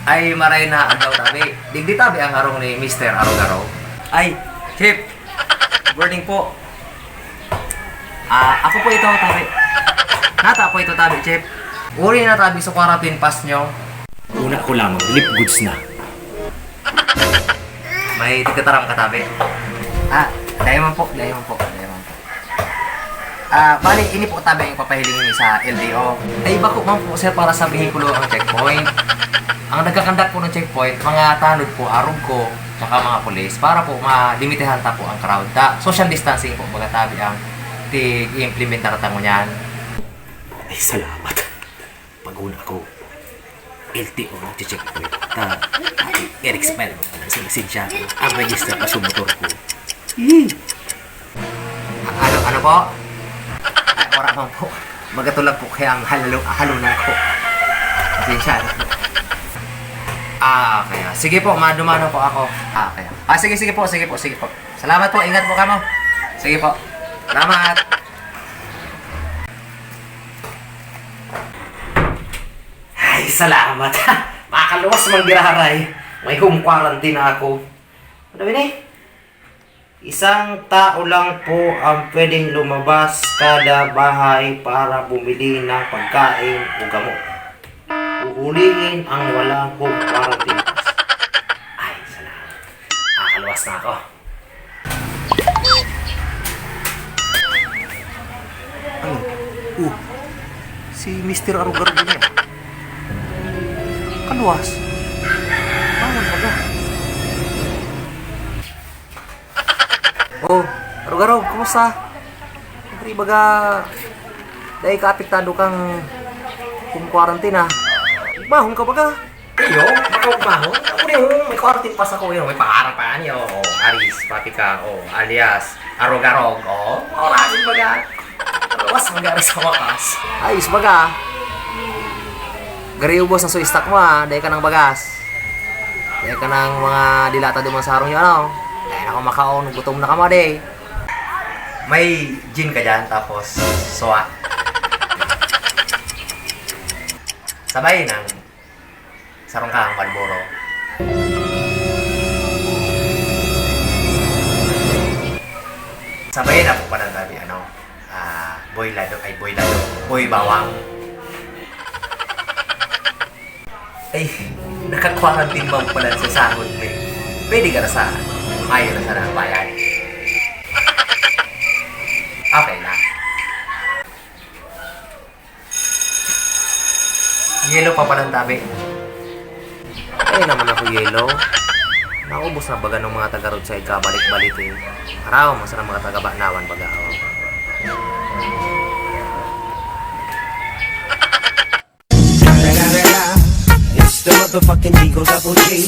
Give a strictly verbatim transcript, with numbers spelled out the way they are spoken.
Ay, maray na adlaw, tabi. Digdi tabi ang harong ni Mister Arog-arog. Ay, Chief. Good morning po. Ah, ako po ito, tabi. Nata po ito, tabi, Chief. Uri na, tabi, sa quarantine pass nyo. Una ko lamang, relief goods na. May tigtataram ka, tabi. Ah, dahil man po, dahil man po, dahil man po. Ah, bali, ini po tabi ang ipapahiling niyo sa L T O. Ay, bako man po, sir, para sa behikulo ang checkpoint. Ang nagkakandak po ng checkpoint, mga tanod po, arog ko, tsaka mga pulis, para po malimitahan ta po ang crowd. Ta, social distancing po, baga tabi ang tig-implementar ta ngunyan. Ay, salamat. Pag-una ko, L T O ang checkpoint. Ta, ay, i-expire mo na sa lisensya ko. Ang register pa sa motor ko. Yee! A-, ano, ano po? Ay, wala man po. Magatulag po kaya ang halalo-, halunan ko. Pasensya na po. Ah, okay. Ah, sige po, madumano po ako. Ah, okay. Ah, sige, sige po, sige po, sige po. Salamat po, ingat po kamo. Sige po. Salamat. Ay, salamat. Makaluwas man giraray. May home quarantine na ako. Ano ba ini? Isang tao lang po ang pwedeng lumabas kada bahay para bumili ng pagkain o gamot. Huhulihin ang walang home quarantine pass. Ay, salamat. Nakaluwas na ako. Ano? Oh, si Mister Arog-arog niya. Kaluwas. Bangon ka ba? Oh, Arog-arog, kumusta? Siyempre, baga, dahil ka apektado kang home quarantine, ah. Bangon ka baga? Iyo, makaugmahon. Ako rin, oh, may quarantine pass ako, yun. May pangarap pa yan, yo. Oh, Aris, Papi ka, oh, alias, Arog-arog, oh. Maurasin baga. Kaluwas, mag-aras sa wakas. Ayos baga. Gari ubos na so stock mo, ah. Dahil ka ng bagas. Dahil ka ng mga dilata duman sa harong yun, ano? Dahil ako makaon, gutom na ka mo, de. May gin ka dyan, tapos soa. Sabay ng sarong kahang Marlboro. Sabay na po pala tabi, ano, ah, Boy Lado, ay, Boy Lado, Boy Bawang. Ay, naka-quarantine man pala sa sahod mo eh. Pwede ka na sa mayo na sana ang bayad. Okay na. Yelo pa palang tabi. Kaya naman ako yelo. Naubos na baga ng mga taga roadside ka balik-balik eh. Haraw, masarang mga taga Banawan baga ako. It's the motherfucking Eagle Double G.